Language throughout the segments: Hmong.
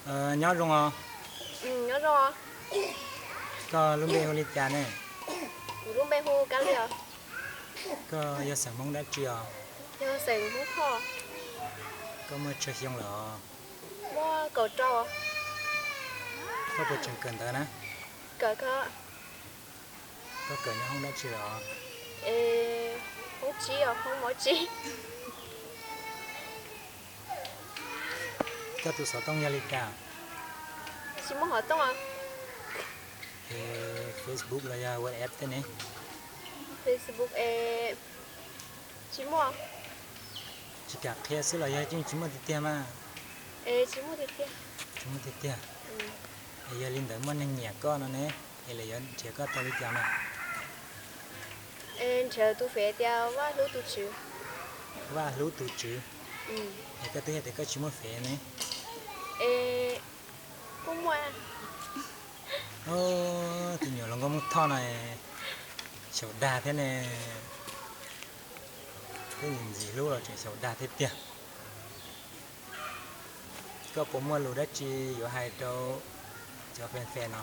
Nyob zoo os. Koj lub npe hu li cas ne? Kuv lub npe hu Kab Lia. Koj yog xeem Hmoob dab tsi os? Yog xeem Hmoob Thoj. Koj muaj tsawg xyoo lawm os? Muaj kaum rau. Koj puas tseem kawm ntawv na? Kawm. Koj kawm nyob hoob dab tsi lawm os? Hoob tsib os, hoob mov tsib. Koj tus xov tooj yog li cas? Tsis muaj xov tooj. Es Facebook los yog WhatsApp tej ne? Facebook es tsis muaj. Tsis kam qhia xwb los yog yeej tsis muaj tiag tiag mas? Es tsis muaj tiag tiag. Tsis muaj tiag tiag. Es yog li ntawd muaj neeg nyiam koj no ne, es lawv yuav nrhiav koj tau li cas mas? Es nrhiav tus fev tias Vaj Hlub tus tswv. Vaj Hlub tus tswv. Es koj twb hais tias koj tsis muaj fev ne. Es kuj muaj. Tus nyuam hluas nkauj Hmoob Thoj no xyaum dag thiab ne. Twb ntxim hlub los tseem xyaum dag thiab tiag. Koj puas muaj lus dab tsi yuav hais rau cov fans fans no?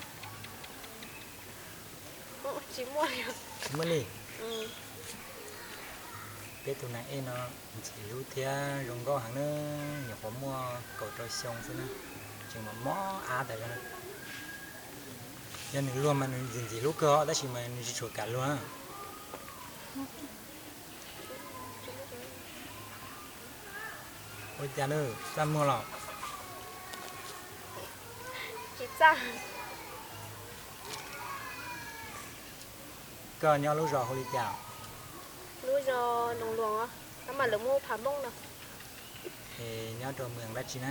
Tsis muaj li. Peb tus nas ej no ntxim hlub thiab zoo nkauj heev na, nyuam qhuav muaj kaum rau xyoo xwb na, tseem mos mos ab tas zog na. Yog nws luag mas nws ntxim ntxim hlub kawg os, tab sis mas nws tsis tshua kam luag. Ua cas na, txaj muag los? Tsis txaj. Koj nyob lub zos hu li cas? Lub zos Noos Luas, tab mas lawv muab Phav Moob no. Es nyob rau mws dab tsi na?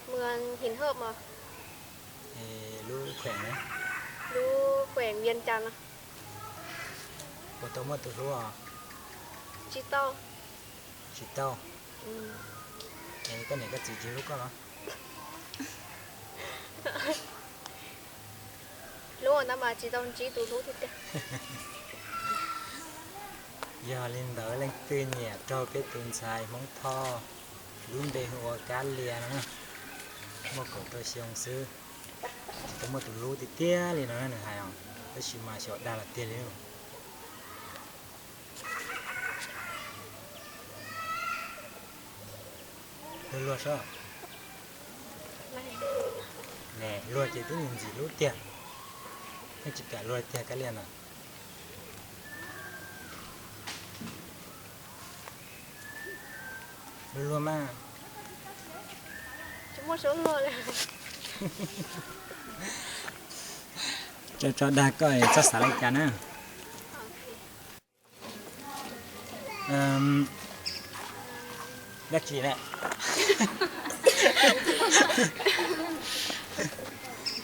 Mws Him Hawj mas. Es lub khueem na? Lub khueem Vias Cas no. Puas tau muaj tus hlub os? Tsis tau. Tsis tau. Es koj niam koj txiv tsis hlub koj los? Hlub tab mas tsis tau ntsib tus hlub tiag tiag. Yog li ntawd leej twg nyiam raug peb tus ntxhais Hmoob Thoj, lub npe hu ua Kab Lia no, muaj kaum rau xyoo xwb, tsis tau muaj tus hlub tiag tiag li no nws hais os, tab sis mas xyaum dag los tiag li. Luag luag sab. Luag ces twb ntxim hlub tiag, yeej tsis kam luag tiag Kab Lia no. Luag luag mas. Tso tso dag koj txhob xav li cas na. Dab tsi na?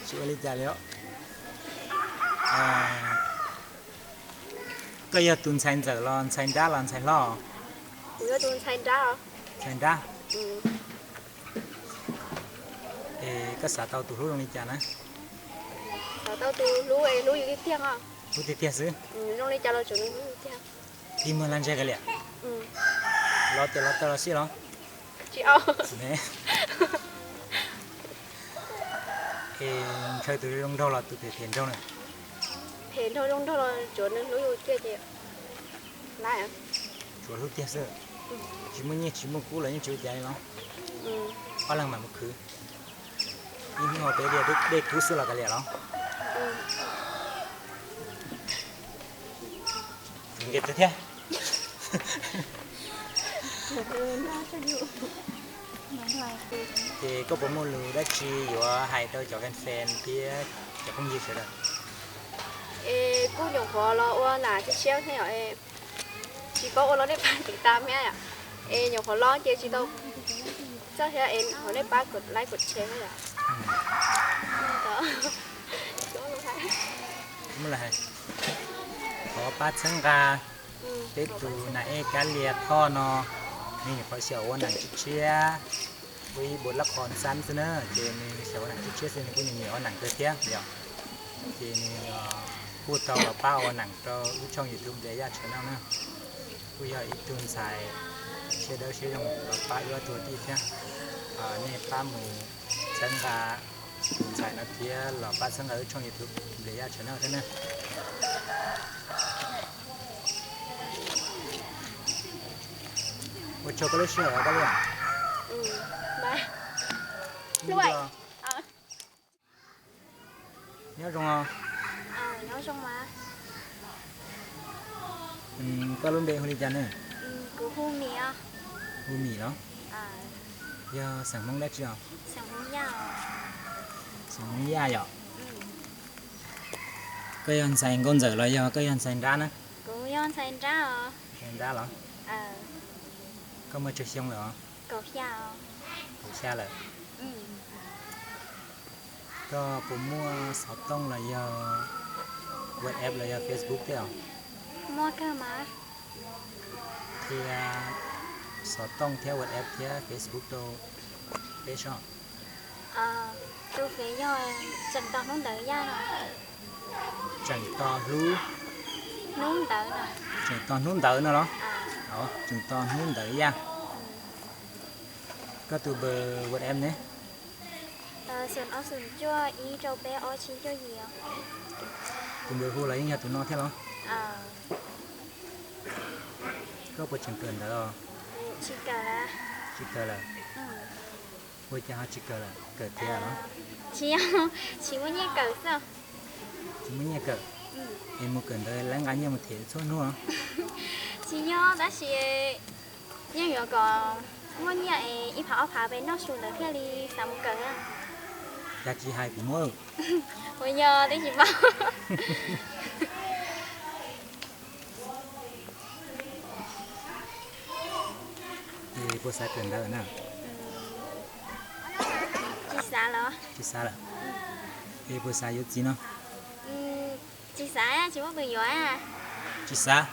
Tsis ua li cas li os. Koj yog tus ntxhais ntxawm los ntxhais nrab los ntxhais hlob? Kuv yog tus ntxhais nrab. Ntxhais nrab. Es koj xav tau tus hlub zoo li cas na? Xav tau tus hlub es hlub yus tiag tiag os. Hlub tiag tiag xwb. Zoo li cas los tsuav nws hlub yus tiag. Tig muag lag ntseg kiag liam. Los tias los taw los sij los? Tsis au. Es ntshaw tus zoo nraug los tus phem phem nraug na? Phem nraug zoo nraug los tsuav nws hlub yus tiag ces lawm. Tsuav hlub tiag xwb. Tsis muaj nyiaj tsis muaj kub los yeej tsis ua cas li los? Ob leeg mam mus khwv. Ib hnub peb dej kub xwb los kav liam los? Nkees tiag thiab. Ces koj puas muaj lus dab tsi yuav hais rau cov fans fans thiab cov phooj ywg sawv daws? Es kuj nyuam qhuav los ua nam tshiab tshiab thiab yom, tsis paub ua los nej pab tiv tas thiab yom. Es nyuam qhuav los ces tsis tau txawj thiab es thov nej pab like kom share yom. Thov pab txhawb nqa peb tus nas ej Kab Lia Thoj no, nws nyuam qhuav xyaum ua nam tshiab tshiab, ua ib npus lab qhos xab xwb na, ces nws xyaum ua nam tshiab tshiab xwb nws kuj nyiam nyiam ua nam kawg thiab yom. Ces nws kuj tau los pab ua nam rau wb tshooj YouTube Dej Yaj Channel na. Kuj yog ib tug ntxhais siab dawb siab zoo los pab wb ob tug tij thiab. Nej pab mus Txhawb nqa tus ntxhais no thiab los pab txhawb nqa wb tshooj YouTube Nplias Yaj Channel thiab na. Ua tsaug koj lub sij hawm koj li. Nyob zoo os. Koj lub npe hu li cas ne? Hu Mim los? Yog xeem Hmoob dab tsi os? Xeem Hmoob Yaj yom. Koj yog ntxhais Nkauj Ntxawm los yog koj yog ntxhais Nrab na? Ntxhais Nrab los? Koj muaj tsawg xyoo lawm os? Kaum xya lawm. Koj puas muaj xov tooj los yog WhatsApp los yog Facebook thiab os? Qhia xov tooj thiab WhatsApp thiab Facebook rau peb sob. Tus fev yog tseem tos hnub ntawd yaj no. Tseem tos hnub, tseem tos hnub ntawd no los? Tseem tos hnub ntawd yaj. Koj tus npawb WhatsApp ne? Xoom ob xoom cuaj ib rau peb ob tsib cuaj yim. Tus npawb hu los yeej yog tus no thiab los? Koj puas tseem kawm ntawv os? Tsis kawm lawm. Ua cas ho tsis kawm lawm, kawm tiav los? Tsis, tsis muaj nyiaj kawm xwb. Tsis muaj nyiaj kawm? Es mus kawm ntawv lawv nqa nyiaj mus them txhua hnub? Tsis yog, tab sis yeej yuav kom muaj nyiaj es ib phav ob phav pem noj su ntawd thiaj li xav mus kawm. Cas tsis hais kuv muab? Ua yog twb tsis paub. Es puas xav kawm ntawv na? Tsis xav lawm. Es puas xav yuav txiv no? Tsis xav, tsis muaj tus yuav. Tsis xav?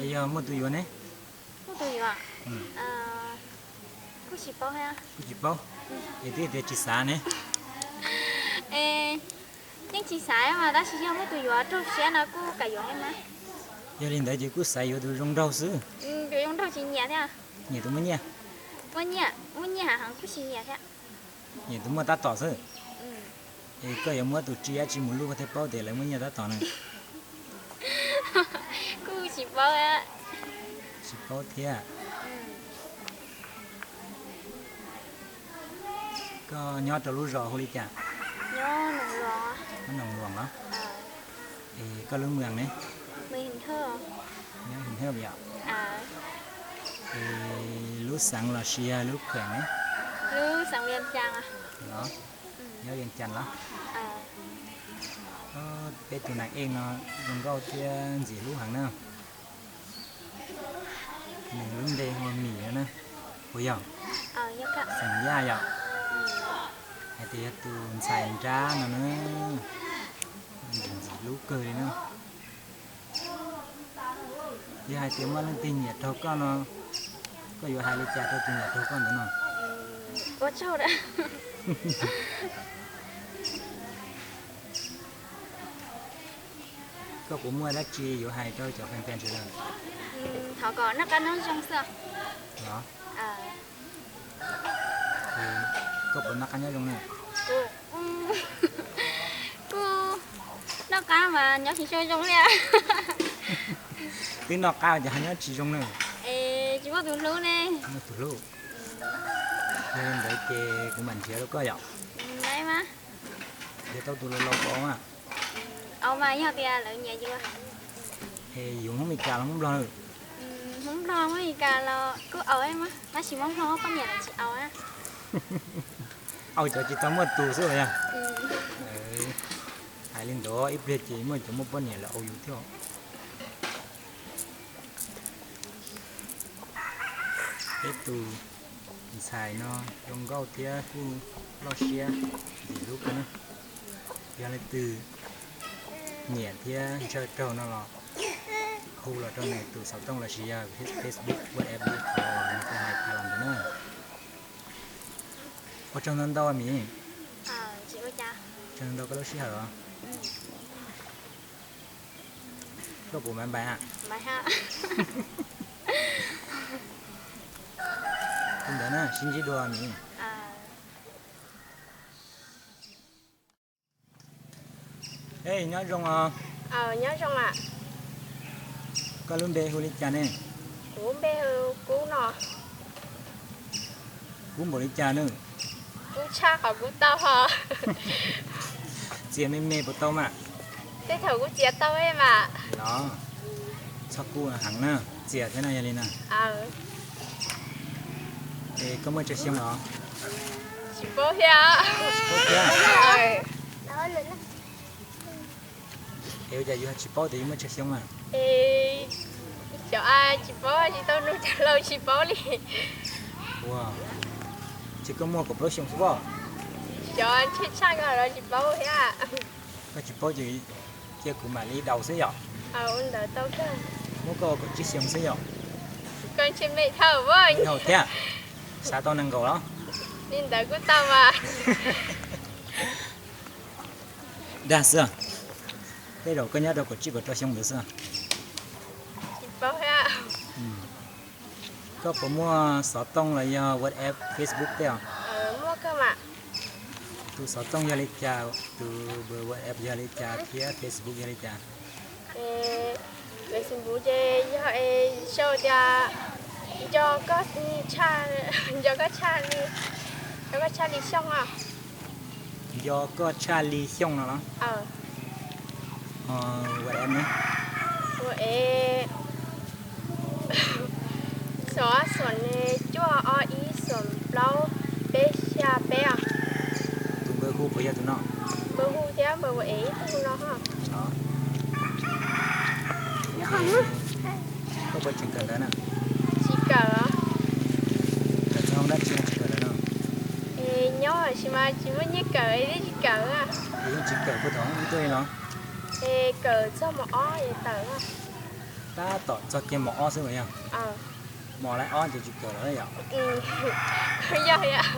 Es yog muaj tus yuav ne? Muaj tus yuav? Kuj tsis paub. Kuj tsis paub? Es twb tias tsis xav ne. Yeej tsis xav mas tab sis yog muaj tus yuav raug siab no kuj kam yuav thiab mas. Yog li ntawd ces kuj xav yuav tus zoo nraug xwb. Tus zoo nraug tsis nyiam thiab. Nyiam tus muaj nyiaj? Muaj nyiaj, muaj nyiaj heev kuj tsis nyiam thiab. Nyiam tus muaj tab tom xwb. Es koj yuav muab tus tsi dab tsi mus luj koj thiaj paub tias lawv muaj nyiaj tab tom na? Kuj tsis paub. Tsis paub thiab. Koj nyob rau lub zos hu li cas? Nyob Noos Loos los? Es koj lub mws ne? Nyob Hwm Hwm yom? Es lub xeev los sis yog lub kheem ne? Los, nyob Vias Cas los? Peb tus nas ej no zoo nkauj thiab ntxim hlub heev na. Nws lub npe hu ua Mim no na. Puas yog? Xeem Yaj yom? Hais tias yog tus ntxhais nrab no na. Ntxim hlub kawg li na. Yog hais tias muaj leej twg nyiam raug koj no, koj yuav hais li cas rau tus nyiam raug koj ntawd no? Ua tsaug. Koj puas muaj dab tsi yuav hais rau cov fans fans sawv daws? Thov kom noj qab nyob zoo xwb. Los? Koj puas noj qab nyob zoo na? Kuj noj qab mas nyob tsis tshua zoo li. Twb noj qab ces ho nyob tsis zoo na. Es tsis muaj tus hlub ne. Muaj tus hlub. Yog li ntawd ces kuv mam nrhiav rau koj yom. Nrhiav tau tus laus laus puas au mas? Au mas, yog tias lawv nyiam yus. Es yus Hmoob Mes Kas los Hmoob Nplog? Hmoob Nplog Hmoob Mes Kas los kuj au, tab sis Hmoob Nplog poj niam lawv tsis au. Au cov tsis tau muaj tus xwb los yog? Hais li ntawd ib pliag ces muaj cov muaj poj niam lawv au yus thiab. Peb tus ntxhais no zoo nkauj thiab kuj loj siab ntxim hlub kawg na. Yog leej twg nyiam thiab ntshaw raug no los hu los rau nws tus xov tooj los sis yog Facebook, WhatsApp li qhov nws kuj hais tag los ntawd na. Ua tsaug ntau ntau Mim. Tsaug ntau koj lub sij hawm os. Koj puas maiv npais na? Li ntawd na, sib ntsib dua Mim. Ej, nyob zoo os. Nyob zoo. Koj lub npe hu li cas ne? Kuv npe hu Kub no. Kub npaum li cas na? Kub tshaj qhov kub tau ho. Txias me me puas tau mas? Tej thaum kuv txias tau mas. Los, txhob kub heev na, txias thiab no yog li na. Es koj muaj tsawg xyoo los? Tsis paub thiab. Tsis paub thiab. Es ua cas yus tsis paub tias yus muaj tsawg xyoo mas? Xyov, tsis paub, tsis tau nug cov laus, tsis paub li. Ua, ces koj muaj kaum plaub xyoo xwb pob? Xyov, tshaj tshaj ko los tsis paub thiab. Koj tsis paub ces cia kuv mam li daus xwb yom. Muab koj ua kaum tsib xyoo xwb yom. Koj ntshe me dhau thiab. Xav tau nees nkaum los? Li ntawd kuj tau mas. Dag xwb, tej zaum koj nyob rau kaum tsib kaum rau xyoo ntawd xwb. Koj puas muaj xov tooj los yog WhatsApp, Facebook tej os? Tus xov tooj yog li cas, tus WhatsApp yog li cas thiab Facebook yog li cas? Facebook ces yog sau tias nco koj tshaj, nco koj tshaj li, nco koj tshaj li xyoo os. Nco koj tshaj li xyoo no los? Ho WhatsApp ne? Ua es xoom xoom cuaj ob ib xoom plaub peb xya peb os. Tus npawb hu puas yog tus no? Npawb hu thiab npawb ua es ib tug no ho. Koj puas tseem kawm ntawv na? Tsis kawm. Kawm txog dab tsi tsis kawm lawm no? Es nyob tab sis mas tsis muaj nyiaj kawm thiab tsis kawm. Es yeej tsis kawm puag thaum ub ib tug li los? Es kawm txog mos ob es tawm. Tab tom txog kiag mos ob xwb los yog? Mos lab ob ces tsis kawm lawm yom? Yog.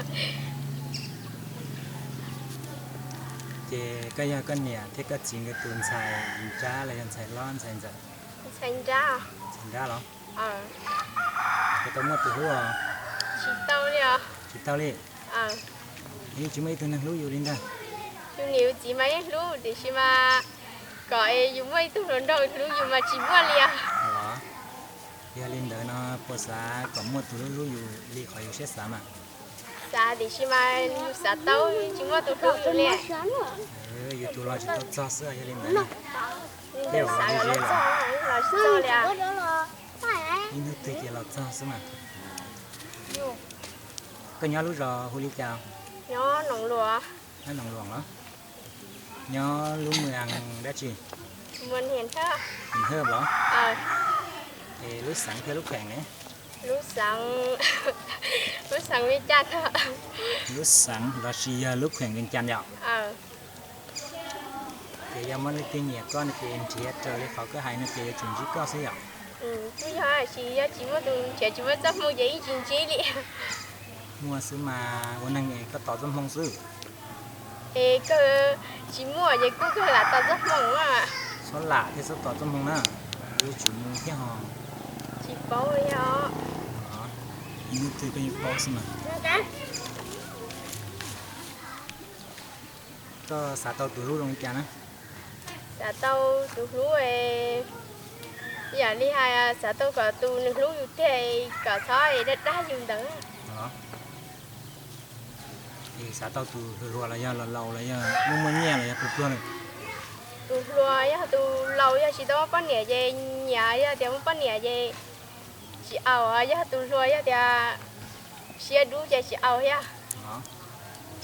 Ces koj yog koj niam thiab koj txiv nkawd tus ntxhais nrab los yog ntxhais hlob ntxhais ntxawm? Ntxhais nrab. Ntxhais nrab los? Koj tau muaj tus hlub os? Tsis tau li os. Tsis tau li? Yeej tsis muaj ib tug neeg hlub yus li ntag. Yus niam yus txiv mas yeej hlub tiam sis mas kom yus muaj ib tug hluas nraug hlub yus mas tsis muaj li os. Yog li ntawd no puas xav kom muaj tus hlub hlub yus li qhov yus siab xav mas? Xav tiam sis mas yus xav tau tsis muaj tus hlub yus li. Yus tus los tsis tau txog xwb yog li ntawd. Tej zaum los tsis txog li. Ib hnub twg ces los txog xwb mas. Koj nyob lub zos hu li cas? Nyob Noom Luam. Nyob Noom Luam los? Nyob lub moos dab tsi? Moos Hej los? Es lub xeev thiab lub kheem ne? Lub xeev, lub xeev li cas? Lub xeev lossis yog lub kheem Vees Cas yom? Ces yog muaj leej twg nyiam koj no ces nrhiav raws li qhov koj hais no ces yuav tsum ntsib koj xwb yom? Kuj yog, tab sis yog tsis muaj tus nrhiav tsis muaj txoj hmoo ces yeej tsis ntsib li. Muaj xwb mas, ua neeg es koj tos txoj hmoo xwb. Es kawg tsis muaj ces kuj kawg lam tos txoj hmoo na. Txhob lam thiab txhob tos txoj hmoo na, yuav tsum mus thiab ho. Tsis paub li os. Ib hnub twg koj yeej paub xwb mas. Koj xav tau tus hlub zoo li cas na? Xav tau tus hlub, yam li hais xav tau kom tus nws hlub yus tiag kom txhob dag dag yus ntawd. Es xav tau tus hluas hluas los yog laus laus los yog muaj muaj nyiaj los yog pluag pluag na? Tus hluas, yog tus laus yog tsis tau muaj poj niam ces nyiam, yog tias muaj poj niam ces tsis aus, yog tus hluas yog tias siab dub ces tsis aus thiab.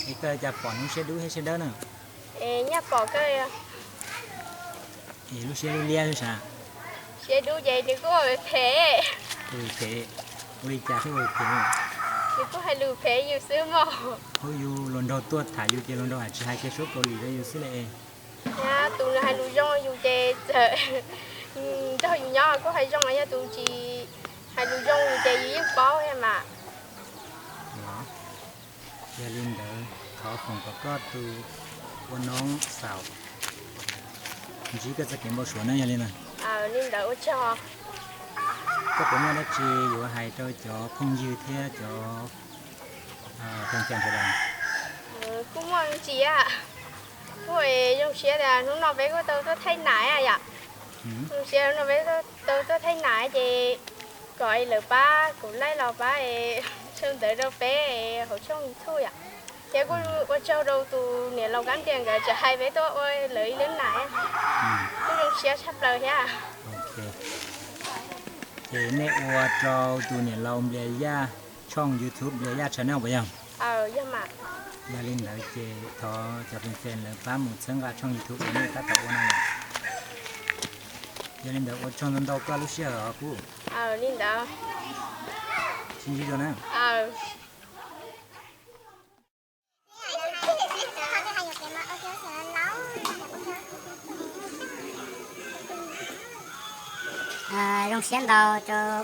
Es koj cas pom nws siab dub thiab siab dawb na? Es nyaj pom kawg. Es lub siab liab liab xwb sav? Siab dub ces nws kuj ua phem. Ua phem? Ua li cas thiaj ua phem? Nws kuj hais lus phem yus xwb mog. Hnub yus hluas nraug tuaj tham yus ces hluas nraug hais tsis hais kiag suab Kaus Lim rau yus xwb li. Yog tus nws hais lus zoo yus ces txawm nrog yus nyob kuj hais zoo, yog tus tsis hais lus zoo yus ces yus yeej paub thiab mas. Yog li ntawd thov foom kom koj tus ua noob xaus ntsib koj txoj kev npau suav na yog li ntawd. Li ntawd ua tsaug. Koj puas muaj dab tsi yuav hais rau cov phooj ywg thiab cov phooj ywg sawv daws? Kuj muaj ntsis. Kuj zoo siab tias hnub no peb kuj tau tuaj thaij nam yom. Zoo siab hnub no peb tau tuaj thaij nam ces kom lawv pab kuv like los pab sau ntawv rau peb hauv tshooj YouTube yom. Thiab kuj ua tsaug rau tus niam laus Kab Npias nkawd tseem hais peb tuaj ua lawv ib lub nam. Kuj zoo siab tshaj plaws thiab. Ces nej ua rau tus niam laus Nplias Yaj tshooj YouTube Nplias Yaj Channel puas yog? Yog li ntawd ces thov cov fans fans lawv pab mus txhawb nqa tshooj YouTube uas nej tab tom ua no lawm. Yog li ntawd ua tsaug ntau ntau koj lub sij hawm os Kub. Li ntawd. Sib ntsib dua na. Zoo siab ntau rau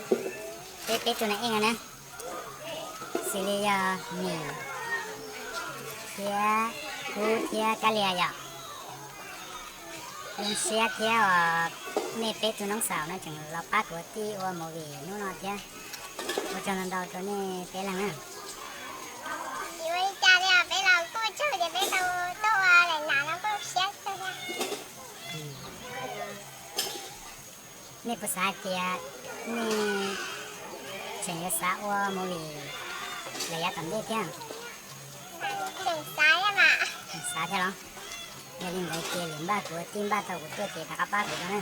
peb peb tug nam ej no na, xws li yog Mim thiab Kub thiab Kab Lias yom. Zoo siab thiab uas nej peb tug noob xaus no tseem los pab kuv tij ua movie hnub no thiab. Ua tsaug ntau ntau rau nej peb leeg na. Ua li cas li peb los kuj tsaug tias peb tau tuaj ua daim nam no kuj siab kawg thiab. Nej puas xav hais tias nej tseem yuav xav ua movie lawm yav tom ntej thiab? Tseem xav thiab mas. Tseem xav thiab los? Yog li ntawd ces lwm npaj kuv tij npaj tau kuv tuaj ces rov qab pab kuv rau na.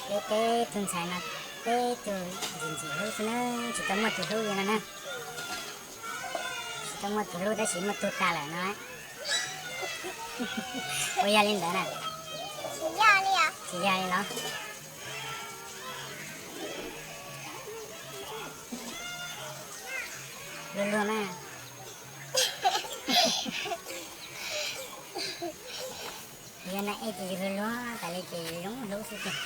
Peb peb tug ntxhais no peb tug ntxim ntxim hlub xwb na, tsis tau muaj tus hlub li no na. Tsis tau muaj tus hlub tab sis muaj tug tas lawm no. Puas yog li ntawd na? Tsis yog li los? Luag luag mas. Yog na ej ces yus luag luag tas li ces yus zoo hlub xwb tiag.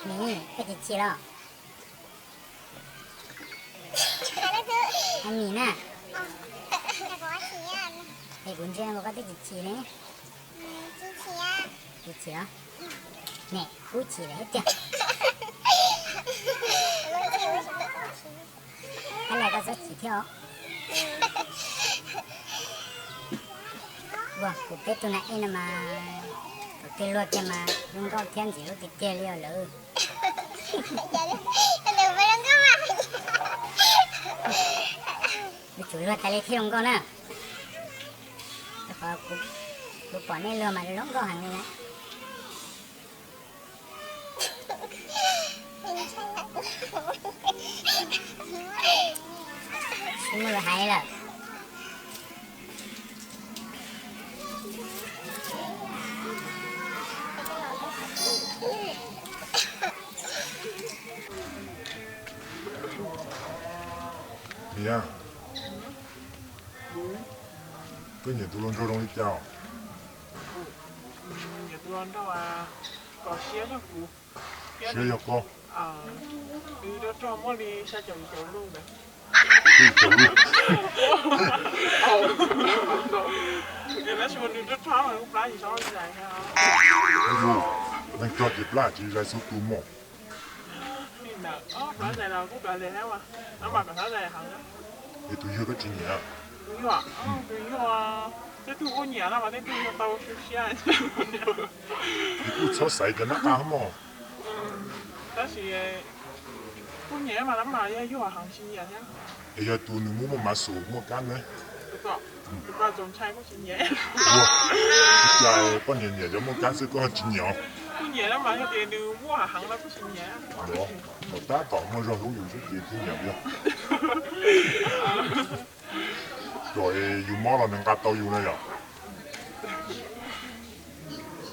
Nim, koj chim chim los? Nim na. Es kuv ntsia koj twb chim chim ne. Chim chim os. Nim, kuv chim lawm thiab tiag. Kab Lias koj txhob chim thiab os. Ua kuv peb tug nam ej no mas, thaum twg luag kiag mas zoo nkauj thiab ntxim hlub tiag tiag li os lawm. Yuav tsum luag tas li thiaj zoo nkauj na. Rau qhov kuv pom nej luag mas zoo nkauj heev li na. Tsis muaj lus hais lawm. Niam, koj nyiam tus hluas nraug zoo li cas? Nyiam tus hluas nraug kom siab yog kuv, siab yog koj. Nws rog rog muaj li xya caum caum lub ntawd. Tab sis mas nws rog rog lub plab tsis zoo zais. Neeg rog ces plab tsis zais xub tu mog. Li ntawd, plab zais los kuj kav liam thiab mas, no mas kom plab zais heev. Es tus yuag koj tsis nyiam? Tus yuag, tus yuag, tej tug kuj nyiam no mas tej tug yuag tau siab siab. Es kuj txhob xaiv cov nab qa mog. Tab sis kuj nyiam mas, nab qa yog yuag heev tsis nyiam thiab. Es yog tus nws muaj muaj mav xus muaj kab ne? Tus ko txaus ntshai kuj tsis nyiam. Ua cas poj niam nyiam cov muaj kab xwb koj tsis nyiam? Kuj nyiam mas yog tias nws muaj heev no kuj tsis nyiam. Kom tab tom muaj zog hlub yus xwb ces thiaj nyiam yog. Kom yus mob los nws nqa tau yus na yom.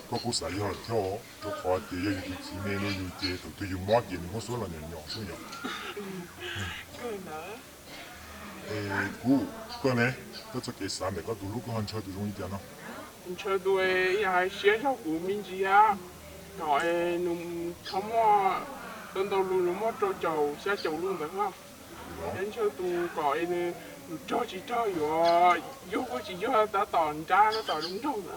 Koj kuj xav yog lawm thiab, rau qhov tias yog yus tus txiv me no yus ces thaum twg yus mob ces nws muab xuab los nyom nyom xwb yom. Es kuv, koj ne, koj txoj kev xav ntawm koj tus hlub koj ho ntshaw tus zoo li cas no? Ntshaw tus yog hais siab zog kuv me ntsis, kom nws txhob muaj ntau ntau lus, nws muaj rau caum xya caum lus ntawd xwb. Thiab ntshaw tus kom nws Yus rog tsis rog yuav yug kuj tsis yog tab tom nrab tab tom zoo nraug na.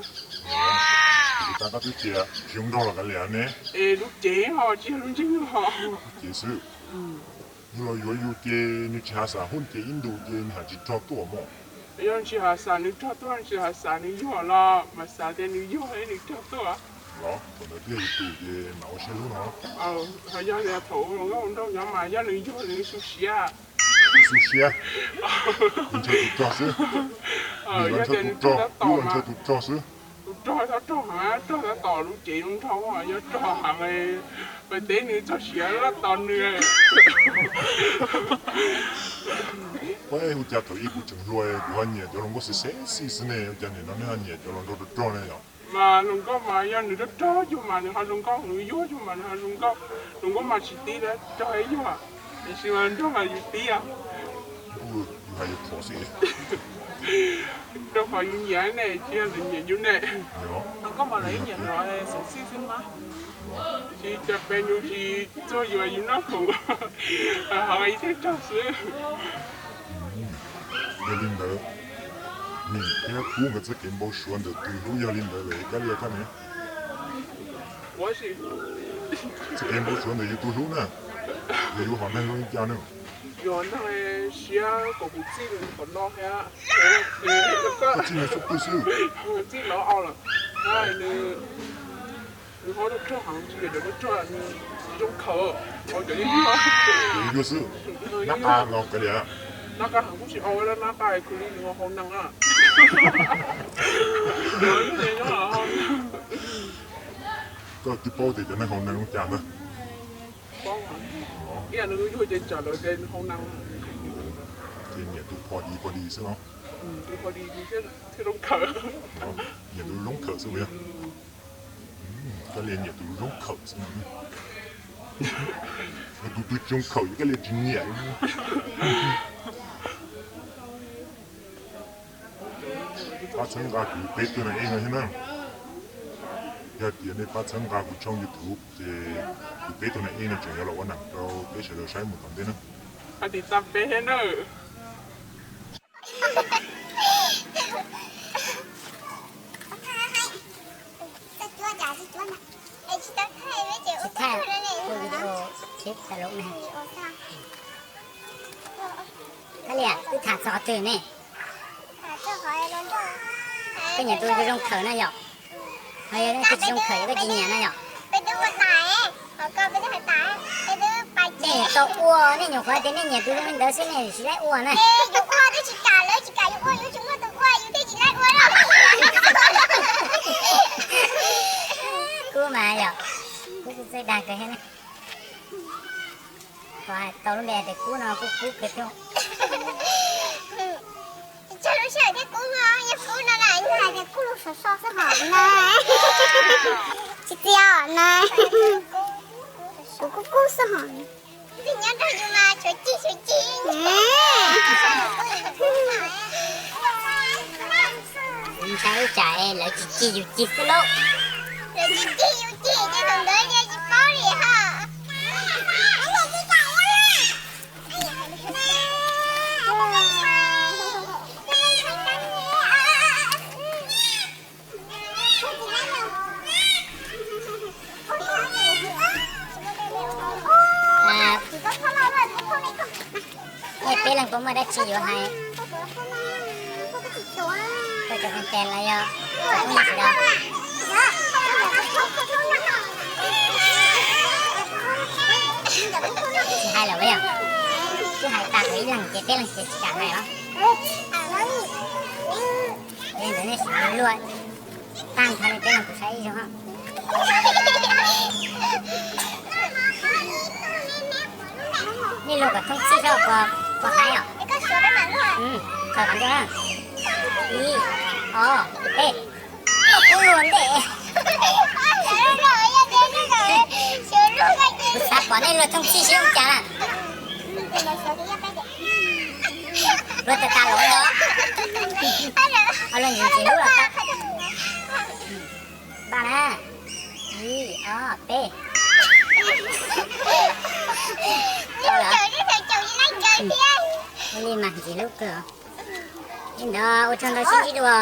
Tab tab twb tias tsis zoo nraug los kav liam ne. Es lub cev ho tsis yog lub ntsej muag ho. Cev xwb. Yug los yuav yus ces nws tsis hav xav hub ces ib ntus ces nws hav tsis rog tuaj mog. Yog tsis hav xav nws rog tuaj, tsis hav xav nws yug los mas xav tias nws yug nws rog tuaj. Los thaum ntawd twb yog yus tus ces mam ua siab hlub no. Ho yog tias thaum hluas nkauj hluas nraug nyob mas yog nws yug nws xu siab. Xu siab. Nws ntshaw tus rog xwb. Nws los ntshaw tus rog, wb los ntshaw tus rog xwb. Tus rog txhob rog heev, rog tab tom lub cev zoo nraug, yog rog heev pes teb nws txoj sia loj tos nws. Ua cas thaum ub kuv tseem hluas kuv ho nyiam cov hluas nkauj sexy xwb ne, ua cas nim no nej ho nyiam cov hluas nraug rog rog ne yom? Mas hluas nkauj mas yog nws rog rog yus mas nws ho zoo nkauj, nws yuag yus mas nws ho zoo nkauj. Hluas nkauj mas tsis tib rog ib yam, tiam sis mas nraug mas yus tib. Yus hais yus qhov xwb. Rau qhov yus nyiam ne, tsis yog lawv nyiam yus ne. Hluas nkauj mas lawv nyiam lawv sexy xwb mas. Tsis cas pes yus tsis txuag yus, yus noj hauv, hauv ib thaj tsam xwb. Yog li ntawd, Mim thiab Kub nkawd txoj kev npau suav ntawm tus hlub yog li ntawd lawm, kab lias koj ne? Txoj kev npau suav ntawm yus tus hlub na, yus yuav hom neeg zoo li cas na? Yog neeg siab kom kuv txij nws qhov no thiab. Koj txij nws xub pwg xwb. Txij no lawm, nws ho rog rog heev, tsis yog rog rog, nws zoo khawm, cov yuag xwb. Nab qa los kav liam. Nab qa heev kuj tsis ua, nab qa khwv li nws haus nees na. Koj twb paub tias cov neeg haus nees zoo cas ntag. Ib yam nws yuag ces tsam lawv tias nws haus nees. Ces nyiam tus pho di pho di xwb no. Tus pho di thiaj zoo khawm. Nyiam tus zoo khawm xwb yog. Koj li nyiam tus zoo khawm xwb no. Tus twg tsis zoo khawm ces koj li tsis nyiam. Pab txhawb nqa kuv peb tug nas ej no thiab na. Yog tias nej pab txhawb nqa kuv tshooj YouTube ces kuv peb tug nas ej no tseem yuav los ua neeg rau peb sawv daws saib mus tom ntej na. Hais tias tag peb thiab na. Tsis thaij, ua video clip tas lub ne. Kab lias, twb tham txog qhov twg ne? Koj nyiam tus zoo khawm na yom? Ho yog nej tsis zoo khawm koj tsis nyiam na yom? Nej tau ua, nej nyuam qhuav tias nej nyiam tus zoo li ntawd xwb nej tsis laib ua na. Kub mas yom, Kub txawj dag kawg thiab ne. Tau lub npe tias Kub no kuj Kub kawg thiab. Tsis txog lub sij hawm thiab Kub no, yog Kub no na, yog hais tias Kub lub sov so xwb hos na. Tsis txia os na. Kuv kuj Kub xwb hos. Twb nyob nrog yus mas tshuav ci tshuav ci. Ntshai ib tsam lawv tsis ci yus ci xwb lauj. Lawv tsis ci yus ci ces thaum ntawd tsis paub li ha. Peb leeg puas muaj dab tsi yuav hais? Koj cov koom tes los yog cov phooj ywg sawv daws? Tsis hais lawm yog? Twb hais tag ib leeg ces peb leeg ces tsis kam hais los? Li ntawd nej sim luag tag nrho li peb leeg kuv saib ib zaug. Nej luag kom thoob txhij saib puas haib os. Khawm qhov ncauj na. Ib, ob, peb. Koj pub luag ntej. Kuv xav pom nej luag thoob txhij seb ua cas na. Luag tas tas los ntawd. Luag ntxim ntxim hlub los tau. Npaj na. Ib, ob, peb. Li mas ntxim hlub kawg. Ntawd ua tsaug ntau sib ntsib dua.